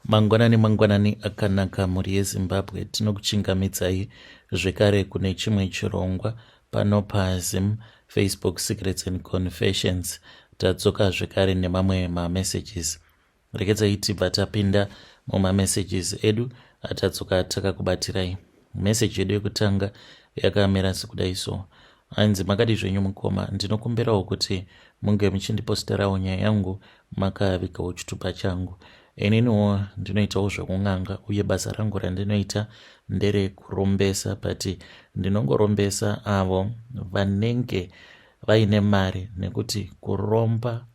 Mangwanani mangwanani akanaka mhuri yeZimbabwe tinokuchingamidzai zvekare kune chimwe chirongwa pano paZim Facebook Secrets and Confessions. Tadzoka zvekare nemamwe mamessages. Regedzai tibva tapinda mumamessages edu atadzoka takakubatirai. Message yedu yekutanga yakamira sekudai so. Hanzi makadii zvenyu mukoma, ndinokumbirawo kuti munge muchindiposterawo nyaya yangu makavigawo chitupa changu. Ininiwo ndinoitawo zvekun'anga uye basa rangu randinoita nderekurombesa but ndinongorombesa avo vanenge vaine mari nekuti kuromba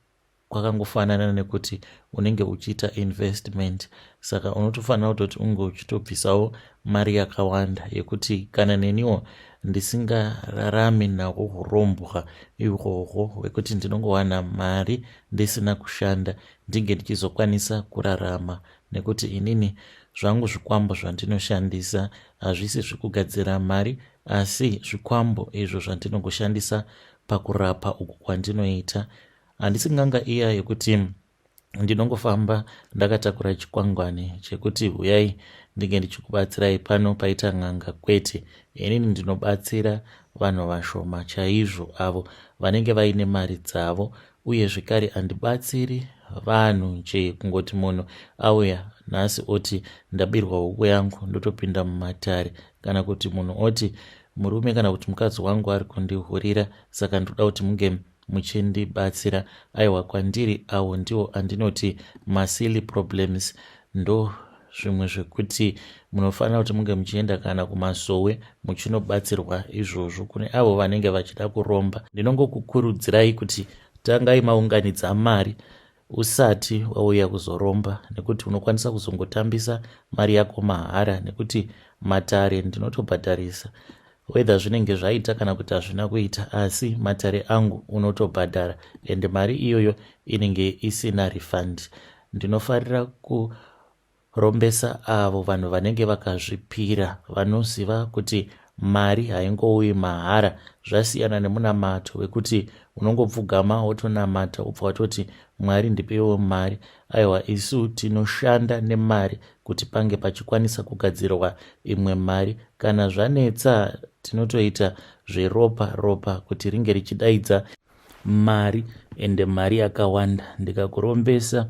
kwakangofanana nekuti unenge uchiita investment saka unotofanira kutoti unge uchitobvisawo mari yakawanda yekuti kana neniwo ndisingararami nahwo hurombwa ihwohwo hwekuti ndinongowana mari ndisina kushanda ndinge ndichizokwanisa kurarama nekuti inini zvangu zvikwambo zvandinoshandisa hazvisi zvekugadzira mari asi zvikwambo izvo zvandinongoshandisa pakurapa uku kwandinoita. Handisi n'anga iya yekuti ndinongofamba ndakatakura chikwangwani chekuti huyai ndinge ndichikubatsirai pano paita n'anga kwete. Inini ndinobatsira vanhu vashoma chaizvo avo vanenge vaine mari dzavo uye zvekare handibatsiri vanhu nje kungoti munhu auya nhasi oti ndabirwa huku yangu ndotopinda mumatare kana kuti munhu oti murume kana kuti mukadzi wangu ari kundihurira saka ndoda kuti munge muchindibatsira aiwa kwandiri awo ndiwo andinoti masilly problems ndo zvimwe zvekuti munofanira kuti munge muchienda kana kumasowe muchinobatsirwa izvozvo kune avo vanenge vachida kuromba ndinongokukurudzirai kuti tangai maunganidza mari usati wauya kuzoromba nekuti unokwanisa kuzongotambisa mari yako mahara nekuti matare ndinotobhadharisa whether zvinenge zvaita kana kuti hazvina kuita asi matare angu unotobhadhara and mari iyoyo inenge isina refund ndinofarira kurombesa avo vanhu vanenge vakazvipira vanoziva kuti mari haingouyi mahara zvasiyana nemunamato wekuti unongopfugama wotonamata wobva watoti mwari ndipeiwo mari aiwa isu tinoshanda nemari kuti pange pachikwanisa kugadzirwa imwe mari kana zvanetsa tinotoita zveropa ropa kuti ringe richidaidza mari ende mari yakawanda ndikakurombesa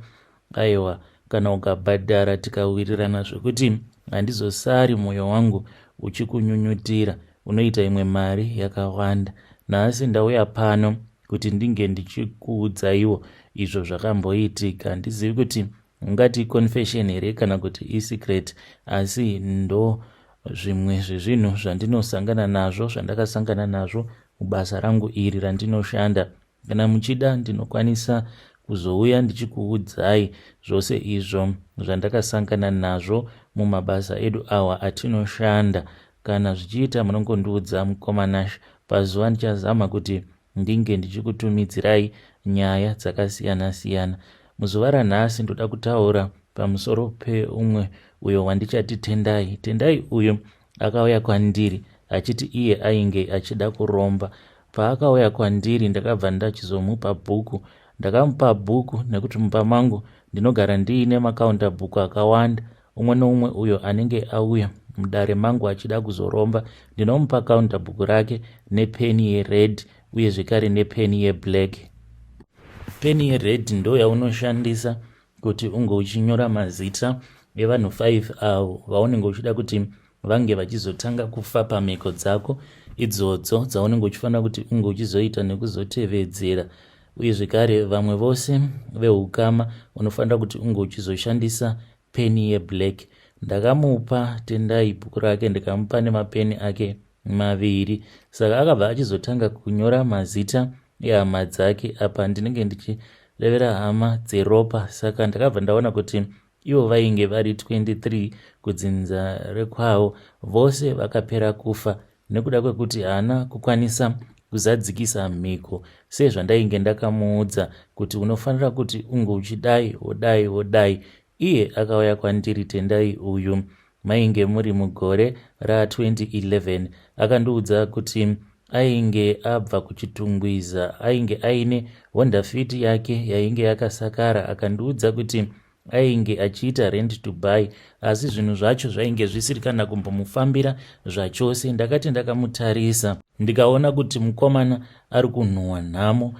aiwa kana ukabhadhara tikawirirana zvekuti handizosari mwoyo wangu uchikunyunyutira unoita imwe mari yakawanda nhasi ndauya pano kuti ndinge ndichikuudzaiwo izvo zvakamboitika handizivi kuti ungati iconfession here kana kuti isecret asi ndo zvimwe zvezvinhu zvandinosangana nazvo zvandakasangana nazvo mubasa rangu iri randinoshanda kana muchida ndinokwanisa kuzouya ndichikuudzai zvose izvo zvandakasangana nazvo mumabasa edu awa atinoshanda kana zvichiita munongondiudza mukoma Nash pazuva ndichazama kuti ndinge ndichikutumidzirai nyaya dzakasiyana siyana. Muzuva ranhasi ndoda kutaura pamusoro peumwe uyo wandichati Tendai. Tendai uyu akauya kwandiri achiti iye ainge achida kuromba. Paakauya kwandiri ndakabva ndachizomupa bhuku. Ndakamupa bhuku nekuti mumba mangu ndinogara ndiine makaunda bhuku akawanda. Umwe neumwe uyo anenge auya mudare mangu achida kuzoromba ndinomupa counter book rake nepeni yered uye zvekare nepeni yeblack. Peni yered ndo yaunoshandisa kuti unge uchinyora mazita evanhu 5 avo vaunenge uchida kuti vange vachizotanga kufa pamhiko dzako idzodzo dzaunenge uchifanira kuti unge uchizoita nekuzotevedzera uye zvekare vamwe vose veukama unofanira kuti unge uchizoshandisa peni yeblack ndakamupa tendai bhuku rake ndikamupa nemapeni ake maviri saka akabva achizotanga kunyora mazita ehama dzake apa ndinenge ndichirevera hama dzeropa saka ndakabva ndaona kuti ivo vainge vari 23 kudzinza rekwavo vose vakapera kufa nekuda kwekuti haana kukwanisa kuzadzikisa mhiko sezvandainge ndakamuudza kuti unofanira kuti unge uchidai wodai wodai iye akauya kwandiri Tendai uyu mainge muri mugore ra 2011 akandiudza kuti ainge abva kuChitungwiza ainge aine Honda Fit yake yainge yakasakara akandiudza kuti. Ainge achiita rent to buy asi zvinhu zvacho zvainge zvisiri kana kumbomufambira zvachose. Ndakati ndakamutarisa ndikaona kuti mukomana ari kunhuhwa nhamo.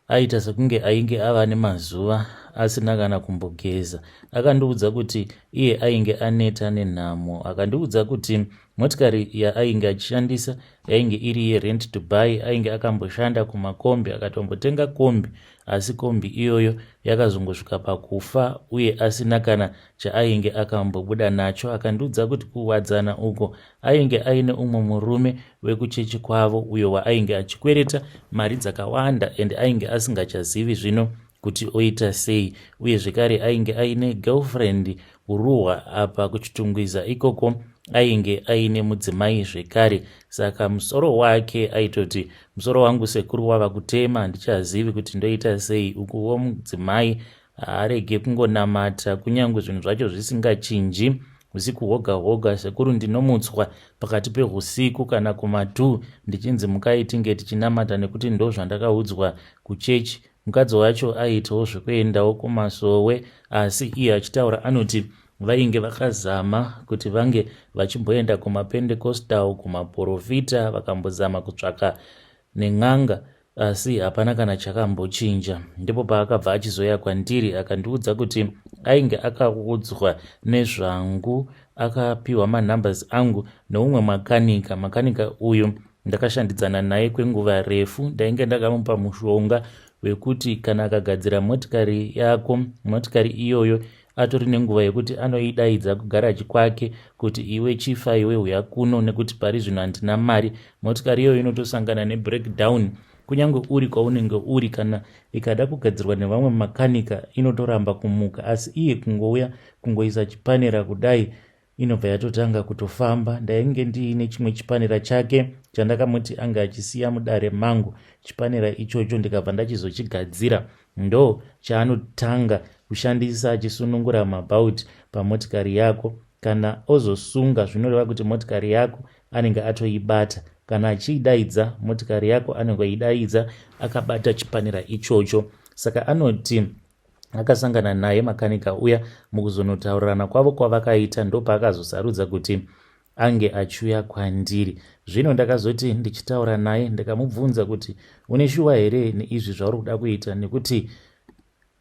Aita sekunge ainge ava nemazuva asina kana kumbogeza. Akandiudza kuti iye ainge aneta nenhamo. Akandiudza kuti motikari yaainge achishandisa yainge iri yerent to buy. Ainge akamboshanda kumakombi akatombotenga kombi asi kombi iyoyo yakazongosvika pakufa uye asina kana chaainge akambobuda nacho. Akandiudza kuti kuwadzana uko ainge aine umwe murume wekuchechi kwavo uyo waainge achikwereta mari dzakawanda and ainge asingachazivi zvino kuti oita sei uye zvekare ainge aine girlfriend kuruhwa apa kuchitungwiza ikoko ainge aine mudzimai zvekare saka musoro wake aitoti musoro wangu sekuru wava kutema handichazivi kuti ndoita sei ukuwo mudzimai haarege kungonamata kunyange zvinhu zvacho zvisingachinji usiku hwoga hwoga sekuru ndinomutswa pakati pehusiku kana kuma2 ndichinzi mukai tinge tichinamata nekuti ndo zvandakaudzwa kuchechi. Mukadzi wacho aiitawo zvekuendawo kumasowe asi iye achitaura anoti vainge vakazama kuti vange vachimboenda kumapendecostal kumaporofita vakambozama kutsvaka nen'anga asi hapana kana chakambochinja. Ndipo paakabva achizouya kwandiri akandiudza kuti ainge akaudzwa nezvangu akapiwa manumbers angu neumwe makanika. Makanika uyu ndakashandidzana naye kwenguva refu ndainge ndakamupa mushonga wekuti kana akagadzira motikari yako motikari iyoyo atori nenguva yekuti anoidaidza kugaraji kwake kuti iwe chifa iwe huya kuno nekuti pari zvino handina mari motikari iyoyo inotosangana nebreakdown kunyange uri kwaunenge uri kana ikada kugadzirwa nevamwe makanika inotoramba kumuka asi iye kungouya kungoisa chipanera kudai inobva yatotanga kutofamba. Ndainge ndiine chimwe chipanera chake chandakamuti ange achisiya mudare mangu. Chipanera ichocho ndikabva ndachizochigadzira. Ndo chaanotanga kushandisa achisunungura mabhauti pamotikari yako. Kana ozosunga zvinoreva kuti motikari yako anenge atoibata. Kana achiidaidza motikari yako anenge aidaidza akabata chipanera ichocho. Saka anoti akasangana naye makanika uya mukuzonotaurirana kwavo kwavakaita ndopaakazosarudza kuti ange achiuya kwandiri. Zvino ndakazoti ndichitaura naye ndikamubvunza kuti une shuwa here neizvi zvauri kuda kuita nekuti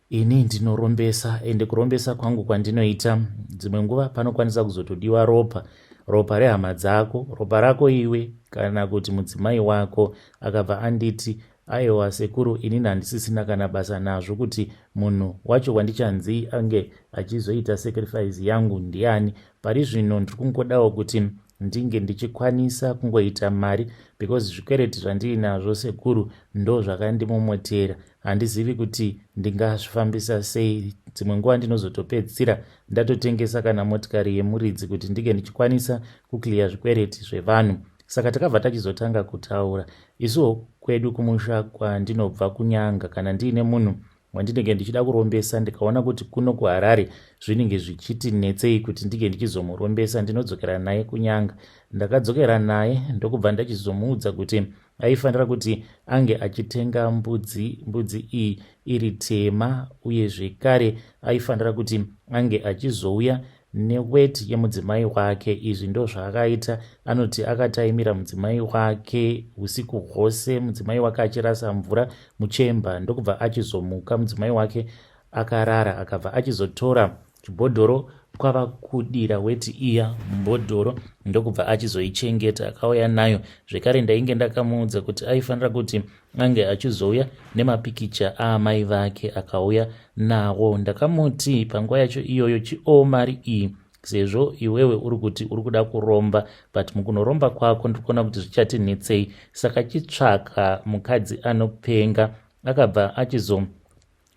ini ndinorombesa ende kurombesa kwangu kwandinoita dzimwe nguva panokwanisa kuzotodiwa ropa ropa rehama dzako ropa rako iwe kana kuti mudzimai wako. Akabva anditi Aewa sekuru inini handisisina kana basa nazvo kuti munhu wacho wandichanzi ange achizoita sacrifice yangu ndiani. Pari zvino ndiri kungodawo kuti ndinge ndichikwanisa kungoita mari because zvikwereti zvandiinazvo sekuru ndo zvakandimomotera. Handizivi kuti ndingazvifambisa sei. Dzimwe nguva ndinozotopedzisira ndatotengesa kana motikari yemuridzi kuti ndinge ndichikwanisa kuclear zvikwereti zvevanhu. Saka takabva tachizotanga kutaura. Isuwo kwedu kumusha kwandinobva kuNyanga kana ndiine munhu wandinenge ndichida kurombesa ndikaona kuti kuno kuHarare zvinenge zvichiti netsei kuti ndinge ndichizomurombesa ndinodzokera naye kuNyanga. Ndakadzokera naye ndokubva ndachizomuudza kuti aifanira kuti ange achitenga mbudzi, mbudzi iyi iri tema uye zvekare aifanira kuti ange achizouya neweti yemudzimai wake. Izvi ndozvaakaita. Anoti akataimira mudzimai wake usiku hwose, mudzimai wake achirasa mvura muchemba ndokubva achizomuka mudzimai wake akarara akabva achizotora chibhodhoro kwava kudira weti iya mubhodhoro ndokubva achizoichengeta akauya nayo zvekare ndainge ndakamuudza kuti aifanira kuti ange achizouya nemapikicha aamai vake akauya nawo. Ndakamuti panguva yacho iyoyo chioo mari iyi sezvo iwewe uri kuti uri kuda kuromba but mukunoromba kwako ndiri kuona kuti zvichatinetsei saka chitsvaka mukadzi anopenga. Akabva achizo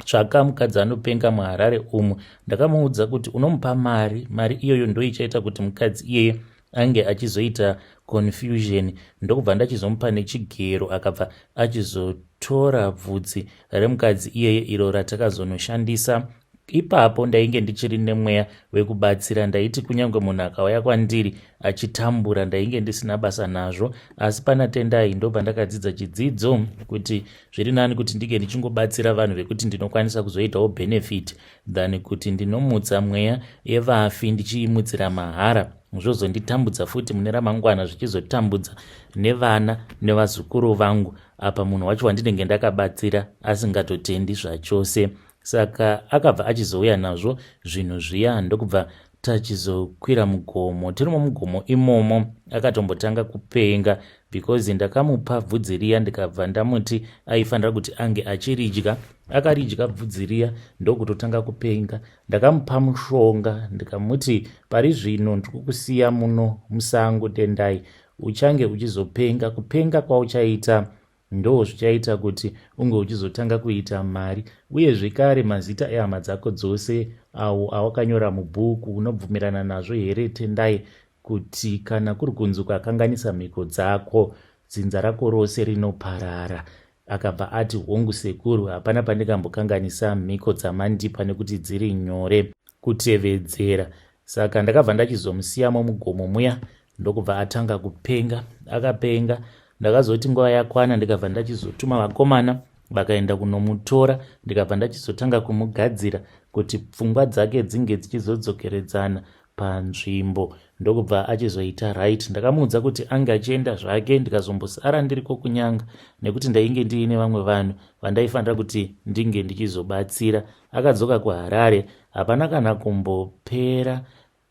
tsvaka mukadzi anopenga muHarare umu. Ndakamuudza kuti unomupa mari, mari iyoyo ndoichaita kuti mukadzi iyeye ange achizoita confusion ndokubva ndachizomupa nechigero akabva achizotora bvudzi remukadzi iyeye iro ratakazonoshandisa. Ipapo ndainge ndichiri nemweya wekubatsira, ndaiti kunyange munhu akauya kwandiri achitambura ndainge ndisina basa nazvo. Asi pana Tendai ndopandakadzidza chidzidzo kuti zviri nani kuti ndinge ndichingobatsira vanhu vekuti ndinokwanisa kuzoitawo benefit than kuti ndinomutsa mweya yevafi ndichiimutsira mahara zvozonditambudza futi mune ramangwana zvichizotambudza nevana nevazukuru vangu apa munhu wacho wandinenge ndakabatsira asingatotendi zvachose. Saka akabva achizouya nazvo zvinhu zviya ndokubva tachizokwira mugomo. Tirimo mugomo imomo akatombotanga kupenga because ndakamupa bvudzi riya ndikabva ndamuti aifanira kuti ange achiridya. Akaridya bvudzi riya ndokutotanga kupenga. Ndakamupa mushonga ndikamuti pari zvino ndiri kukusiya muno musango Tendai, uchange uchizopenga. Kupenga kwauchaita Ndoo zvichaita kuti unge uchizotanga kuita mari uye zvekare mazita ehama dzako dzose awo awakanyora mubhuku unobvumirana nazvo here Tendai kuti kana kuri kunzi ukakanganisa mhiko dzako dzinza rako rose rinoparara? Akabva ati hongu sekuru hapana pandingambokanganisa mhiko dzamandipa nekuti dziri nyore kutevedzera. Saka ndakabva ndachizomusiyamo mugomo muya ndokubva atanga kupenga. Akapenga ndakazoti nguva yakwana ndikabva ndachizotuma vakomana vakaenda kunomutora ndikabva ndachizotanga kumugadzira kuti pfungwa dzake dzinge dzichizodzokeredzana panzvimbo ndokubva achizoita right. Ndakamuudza kuti ange achienda zvake ndikazombosara ndiriko kunyanga nekuti ndainge ndiine vamwe vanhu vandaifanira kuti ndinge ndichizobatsira. Akadzoka kuHarare hapana kana kumbopera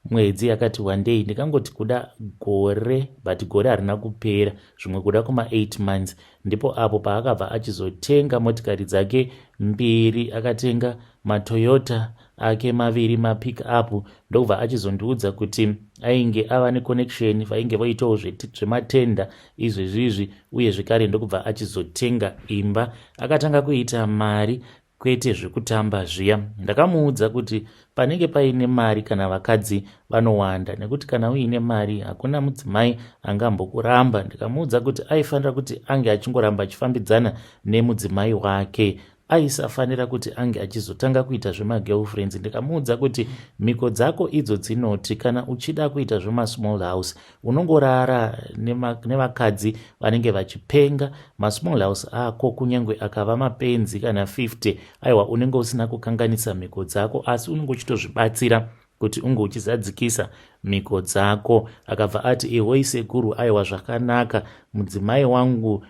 mwedzi yakati wandei ndikangoti kuda gore but gore harina kupera zvimwe kuda kuma 8 months ndipo apo paakabva achizotenga motikari dzake mbiri. Akatenga maToyota ake maviri mapick up ndokubva achizondiudza kuti ainge ava neconnection vainge voitawo zvematenda izvezvizvi uye zvekare ndokubva achizotenga imba. Akatanga kuita mari kwete zvekutamba zviya. Ndakamuudza kuti panenge paine mari kana vakadzi vanowanda nekuti kana uine mari hakuna mudzimai angambokuramba. Ndikamuudza kuti aifanira kuti ange achingoramba achifambidzana nemudzimai wake. Aisafanira kuti ange achizotanga kuita zvemagirlfriends. Ndikamuudza kuti mhiko dzako idzo dzinoti kana uchida kuita zvemasmall house unongorara nevakadzi vanenge vachipenga masmall house ako kunyange akava mapenzi kana 50 aiwa unenge usina kukanganisa mhiko dzako asi unenge uchitozvibatsira kuti unge uchizadzikisa mhiko dzako. Akabva ati ihoi sekuru aiwa zvakanaka mudzimai wangu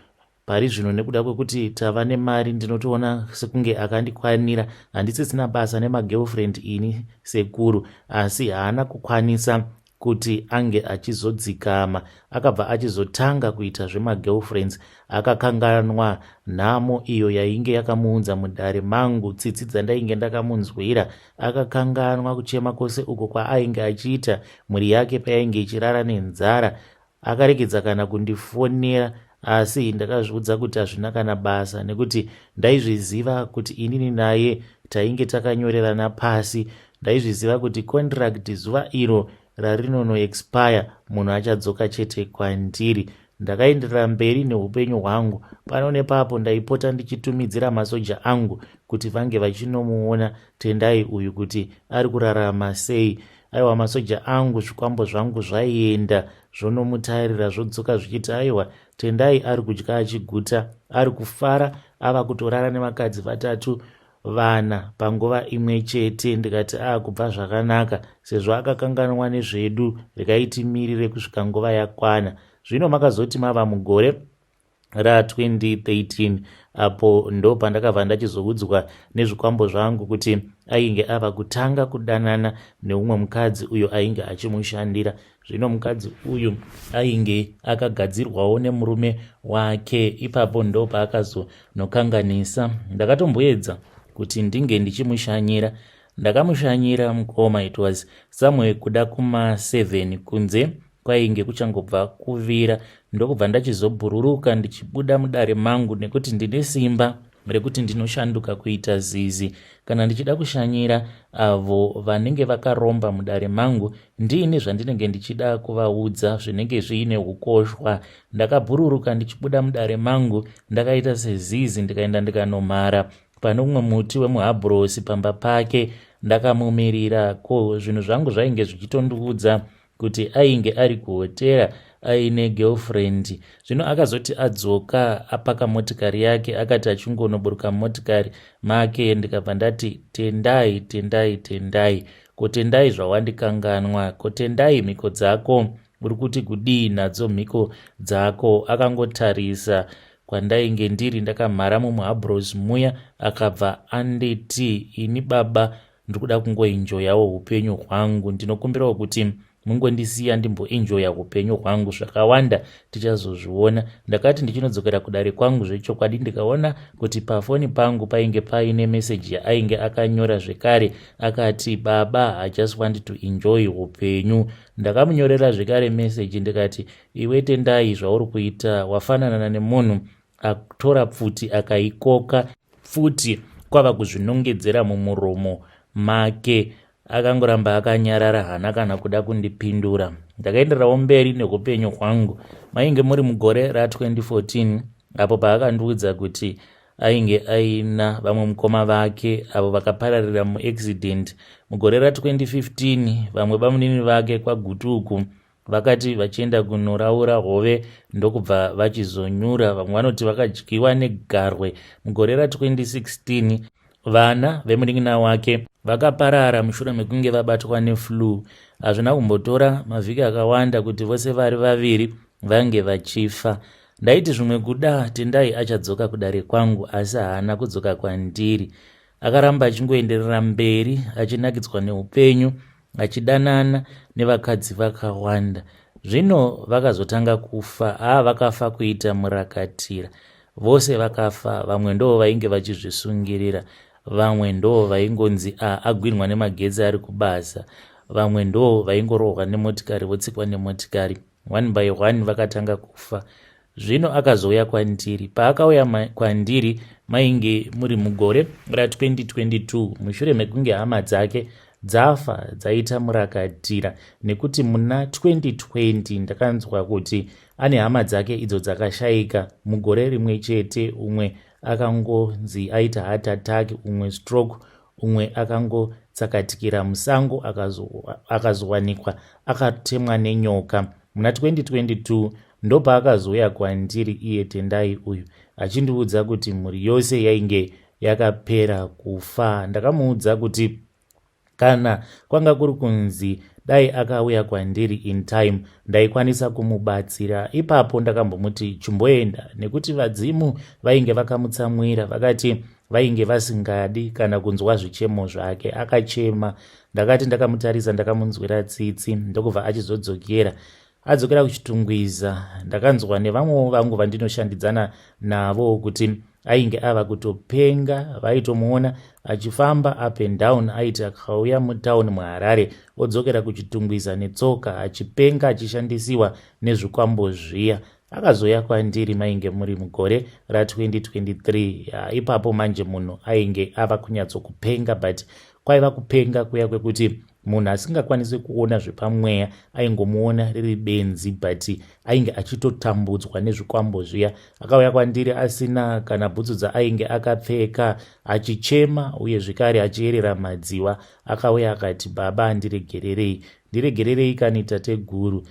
Pari zvino nekuda kwekuti tava nemari ndinotoona sekunge akandikwanira. Handisisina basa nemagirlfriend ini sekuru. Asi haana kukwanisa kuti ange achizodzikama. Akabva achizotanga kuita zvemagirlfriends. Akakanganwa nhamo iyo yainge yakamuunza mudare mangu, tsitsi dzandainge ndakamunzwira. Akakanganwa kuchema kwose uko kwaainge achiita mhuri yake payainge ichirara nenzara. Akaregedza kana kundifonera asi ndakazviudza kuti hazvina kana basa nekuti ndaizviziva kuti inini naye tainge takanyorerana pasi. Ndaizviziva kuti contract zuva iro rarinono expire munhu achadzoka chete kwandiri. Ndakaenderera mberi neupenyu hwangu. Pano nepapo ndaipota ndichitumidzira masoja angu kuti vange vachinomuona Tendai uyu kuti ari kurarama sei. Aiwa masoja angu zvikwambo zvangu zvaienda zvonomutarira zvodzoka zvichiti aiwa Tendai ari kudya achiguta, ari kufara ava kutorara nevakadzi vatatu vana panguva imwe chete. Ndikati a kubva zvakanaka sezvo akakanganwa nezvedu regai timirire kusvika nguva yakwana. Zvino makazoti mava mugore ra2013 apo ndopandakabva ndachizoudzwa nezvikwambo zvangu kuti ainge ava kutanga kudanana neumwe mukadzi uyo ainge achimushandira. Zvino mukadzi uyu ainge akagadzirwawo nemurume wake. Ipapo ndopaakazonokanganisa. Ndakatomboedza kuti ndinge ndichimushanyira. Ndakamushanyira mukoma, it was somewhere kuda kuma 7 kunze kwainge kuchangobva kuvira ndokubva ndachizobhururuka ndichibuda mudare mangu nekuti ndine simba rekuti ndinoshanduka kuita zizi kana ndichida kushanyira avo vanenge vakaromba mudare mangu ndiine zvandinenge ndichida kuvaudza zvinenge zviine ukoshwa. Ndakabhururuka ndichibuda mudare mangu ndakaita sezizi ndikaenda ndikanomhara. pane umwe muti wemuhabhurosi pamba pake ndakamumirira. Ko zvinhu zvangu zvainge zvichitondiudza kuti ainge ari kuhotera aine girlfriend. Zvino akazoti adzoka apaka motikari yake akati achingonoburuka mumotikari make ndikabva ndati Tendai, Tendai, Tendai. Ko Tendai zvawandikanganwa? Ko Tendai mhiko dzako uri kuti kudii nadzo mhiko dzako? Akangotarisa kwandainge ndiri ndakamhara mumuhabros muya akabva anditi ini baba ndiri kuda kungoenjoyawo upenyu hwangu ndinokumbirawo kuti mungondisiya ndimboenjoya upenyu hwangu zvakawanda tichazozviona ndakati ndichinodzokera kudare kwangu zvechokwadi ndikaona kuti pafoni pangu painge paine meseji yaainge akanyora zvekare akati baba i just want to enjoy upenyu ndakamunyorera zvekare meseji ndikati iwe tendai zvauri kuita wafanana nemunhu atora pfuti akaikoka pfuti kwava kuzvinongedzera mumuromo make akangoramba akanyarara haana kana kuda kundipindura ndakaendererawo mberi neupenyu hwangu mainge muri mugore ra2014 apo paakandiudza kuti ainge aina vamwe mukoma vake avo vakapararira muaccident mugore ra2015 vamwe bamunini vake kwaGutu uku vakati vachienda kunoraura hove ndokubva vachizonyura vamwe vanoti vakadyiwa negarwe mugore ra2016 vana vemunin'ina wake vakaparara mushure mekunge vabatwa neflu hazvina kumbotora mavhiki akawanda kuti vose vari vaviri vange vachifa ndaiti zvimwe kuda tendai achadzoka kudare kwangu asi haana kudzoka kwandiri akaramba achingoenderera mberi achinakidzwa neupenyu achidanana nevakadzi vakawanda zvino vakazotanga kufa aa vakafa kuita murakatira vose vakafa vamwe ndo vainge vachizvisungirira vamwe ndo vaingonzi a agwinwa nemagetsi ari kubasa vamwe ndo vaingorohwa nemotikari votsikwa nemotikari one by one vakatanga kufa zvino akazouya kwandiri paakauya kwandiri mainge muri mugore ra2022 mushure mekunge hama dzake dzafa dzaita murakatira nekuti muna 2020 ndakanzwa kuti ane hama dzake idzo dzakashayika mugore rimwe chete umwe akangonzi aita heart attack umwe stroke umwe akangotsakatikira musango akazowanikwa akatemwa nenyoka muna 2022 ndopaakazouya kwandiri iye tendai uyu achindiudza kuti mhuri yose yainge yakapera kufa ndakamuudza kuti kana kwanga kuri kunzi dai akauya kwandiri in time ndaikwanisa kumubatsira ipapo ndakambomuti chimboenda nekuti vadzimu vainge vakamutsamwira vakati vainge vasingadi kana kunzwa zvichemo zvake akachema ndakati ndakamutarisa ndakamunzwira tsitsi ndokubva achizodzokera adzokera kuchitungwiza ndakanzwa nevamwewo vangu vandinoshandidzana navo kuti ainge ava kutopenga vaitomuona achifamba up and down aiti akauya mutauni muharare odzokera kuchitungwiza netsoka achipenga achishandisiwa nezvikwambo zviya akazouya kwandiri mainge muri mugore ra2023 ipapo manje munhu ainge ava kunyatsokupenga but kwaiva kupenga kuya kwekuti munhu asingakwanisi kuona zvepamweya aingomuona riri benzi but ainge achitotambudzwa nezvikwambo zviya akauya kwandiri asina kana bhutsu dzaainge akapfeka achichema uye zvekare achiyerera madziwa akauya akati baba ndiregererei ndiregererei kani tateguru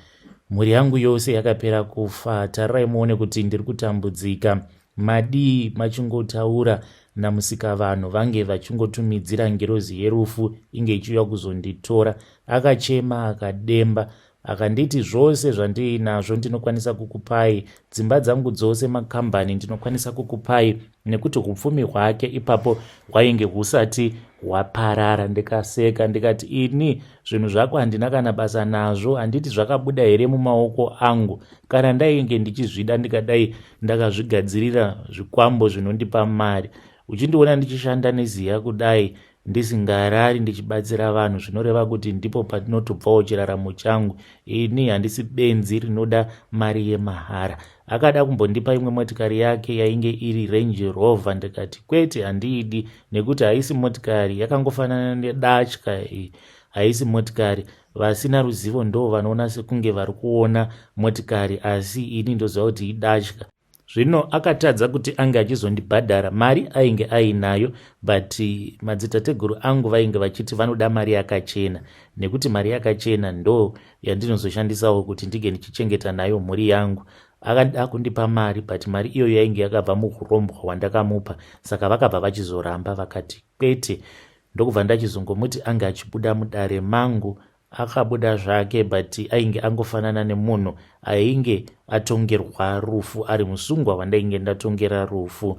mhuri yangu yose yakapera kufa tarirai muone kuti ndiri kutambudzika madii machingotaura namusikavanhu vange vachingotumidzira ngirozi yerufu inge ichiuya kuzonditora akachema akademba akanditi zvose zvandiinazvo ndinokwanisa kukupai dzimba dzangu dzose makambani ndinokwanisa kukupai nekuti upfumi hwake ipapo hwainge husati hwaparara ndikaseka ndikati ini zvinhu zvako handina kana basa nazvo handiti zvakabuda here mumaoko angu kana ndainge ndichizvida ndikadai ndakazvigadzirira zvikwambo zvinondipa mari uchindiona ndichishanda neziya kudai ndisingarari ndichibatsira vanhu zvinoreva kuti ndipo patinotobvawo chiraramo changu ini handisi benzi rinoda mari yemahara akada kumbondipa imwe motikari yake yainge iri range rover ndikati kwete handiidi nekuti haisi motikari yakangofanana nedatya iyi haisi motikari vasina ruzivo ndo vanoona sekunge vari kuona motikari asi ini ndoziva kuti idatya. Zvino akatadza kuti ange achizondibhadhara mari ainge ainayo, but madzitateguru angu vainge vachiti vanoda mari yakachena, nekuti mari yakachena ndo yandinozoshandisawo kuti ndinge ndichichengeta nayo mhuri yangu. Akada kundipa mari, but mari iyoyo yainge yakabva muurombwa hwandakamupa, saka vakabva vachizoramba, vakati kwete. Ndokubva ndachizongomuti ange achibuda mudare mangu. Akabuda zvake, but ainge angofanana nemunhu ainge atongerwa rufu, ari musungwa wandainge ndatongera rufu.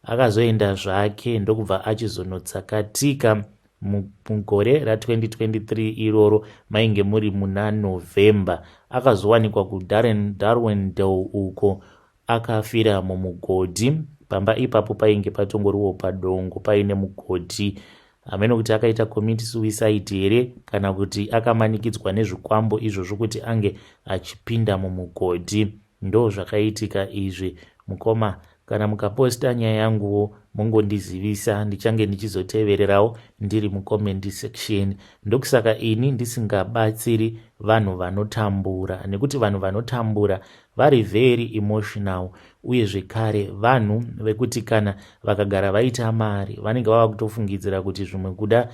Akazoenda zvake, ndokubva achizonotsakatika mugore ra2023 iroro, mainge muri muna November. Akazowanikwa kuDarwendale uko, akafira mumugodhi. Pamba ipapo painge patongoriwo padongo, paine mugodhi. Hamene kuti akaita commit suicide here kana kuti akamanikidzwa nezvikwambo izvozvo kuti ange achipinda mumugodhi. Ndo zvakaitika izvi, mukoma. Kana mukaposta nyaya yanguwo, mungondizivisa, ndichange ndichizotevererawo ndiri mucomment section. Ndokusaka ini ndisingabatsiri vanhu vanotambura, nekuti vanhu vanotambura vari very emotional, uye zvekare vanhu vekuti kana vakagara vaita mari, vanenge vava kutofungidzira kuti zvimwe kuda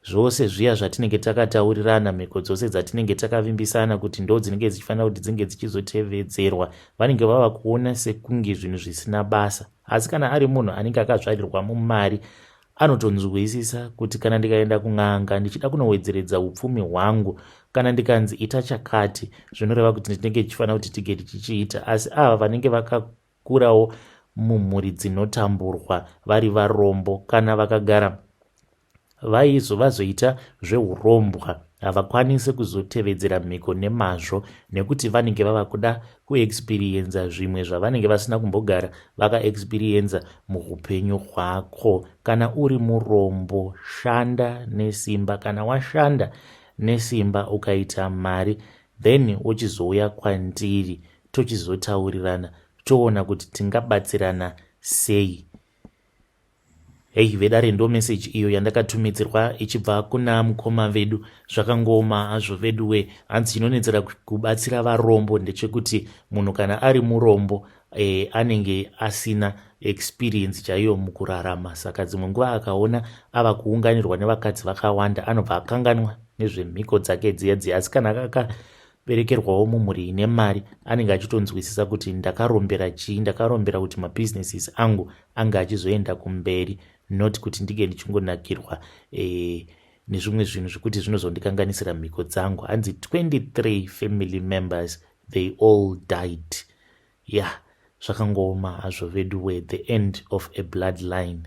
zvose zviya zvatinenge takataurirana, mhiko dzose dzatinenge takavimbisana kuti ndo dzinenge dzichifanira kuti dzinge dzichizotevedzerwa, vanenge vava kuona sekunge zvinhu zvisina basa. Asi kana ari munhu anenge akazvarirwa mumari, anotonzwisisa kuti kana ndikaenda kun'anga ndichida kunowedzeredza upfumi hwangu, kana ndikanzi ita chakati, zvinoreva kuti ndinenge ndichifanira kuti tige tichichiita. Asi ava vanenge vakakurawo mumhuri dzinotamburwa, vari varombo, kana vakagara vazoita zveurombwa, havakwanisi kuzotevedzera mhiko nemazvo, nekuti vanenge vava kuda kuexperienza zvimwe zvavanenge vasina kumbogara vakaexperienza muupenyu hwako. Kana uri murombo, shanda nesimba. Kana washanda nesimba ukaita mari, then wochizouya kwandiri, tochizotaurirana, toona kuti tingabatsirana sei. Hei vedare, ndo meseji iyo yandakatumidzirwa ichibva kuna mukoma vedu. Zvakangooma hazvo veduwe. Hanzi chinonetsera kubatsira varombo ndechekuti munhu kana ari murombo anenge asina experience chaiyo mukurarama, saka dzimwe nguva akaona ava kuunganirwa nevakadzi vakawanda, anobva akanganwa nezvemhiko dzake dziya dziya. Asi kana akaberekerwawo mumhuri ine mari, anenge achitonzwisisa kuti ndakarombera chii, ndakarombera kuti mabusinesses angu ange achizoenda kumberi, not kuti ndinge ndichingonakirwa nezvimwe zvinhu zvekuti zvinozondikanganisira mhiko dzangu. Hanzi 23 family members, they all died. Ya yeah, zvakangooma hazvo veduwe, the end of a bloodline.